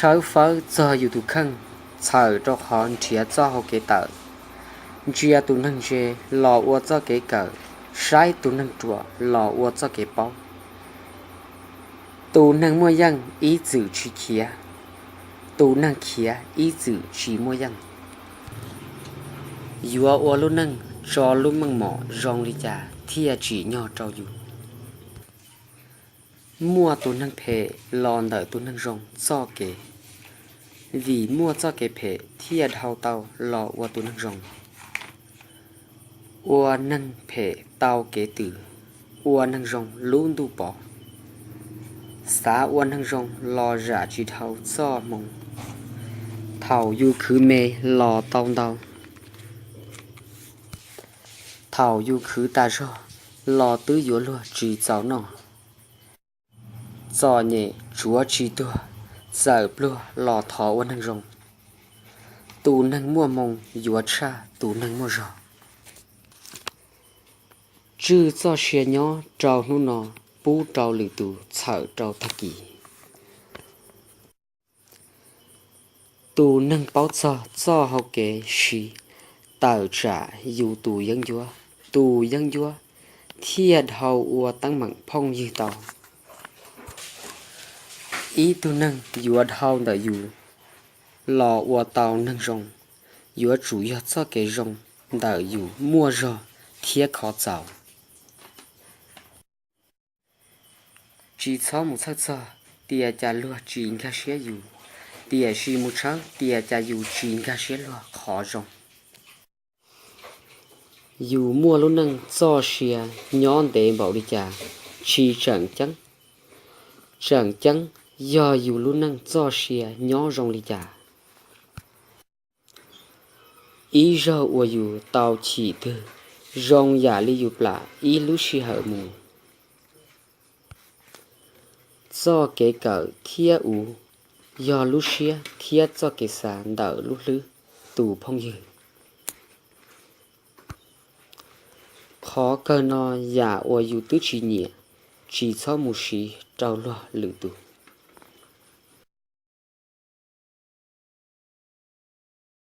Khawb fawb txog yus tus kheej, txhawm rau qhov nrhiav txoj hau kev tawm. Ntsia tus neeg ntse los ua txoj kev kawm, saib tus neeg ruam los ua txoj kev paub. Tus neeg muaj yeej ib txwm tsis khiav, tus neeg khiav ib txwm tsis muaj yeej. Yuav ua lub neej tso lub meej mom zoo li cas thiaj tsim nyog rau yus? Muaj tus neeg phem los ntawm tus neeg zoo txoj kev, vim muaj txoj kev phem thiaj dhau tau los ua tus neeg zoo. Ua neeg phem tau kev twm, ua neeg zoo lub ntuj pov. Xav ua neeg zoo los zam tsis dhau txoj hmoo, thaum yus khwv me los tau ntau, thaum yus khwv tas zog los twb yuav luag tsis txaus noj. Txom nyem tsuav tsis tuag, txawm pluag los thov ua neeg zoo. Tus neeg muaj hmoo yuav tshaj tus neeg muaj zog. Tswj txoj sia nyob rau hnub no, pub rau lwm tus txhawm rau tag kis. Tus neeg paub txog txoj hau kev siv, tawm tsam yus tus yeeb ncuab, tus yeeb ncuab thiaj dhau ua teeb meem phooj ywg tau. Ib tug neeg yuav dhau ntawm yus los ua tau neeg zoo, yuav tsum yog txoj kev zoo ntawm yus muaj zog thiab khov txaus. Tsis txhob mus txhawj txog tias cas luag tsis nkag siab yus, tiam sis mus tshawb tias cas yus tsis nkag siab luag qhov zoo. Yus muaj lub neej txoj sia nyob ntev npaum li cas tsis tseem ceeb. Tseem ceeb yog yus lub neej txoj sia nyob zoo li cas. Ib zaug uas yus tau chim twg zoo yam li yus plam ib lub sij hawm mus. Txoj kev kawm thiab uv yog lub siab thiab txoj kev xav ntawm lub hlwb tus phooj ywg. Qhov kawg no yam uas yus twb tsis nyiam, tsis txhob mus siv rau luag lwm tus.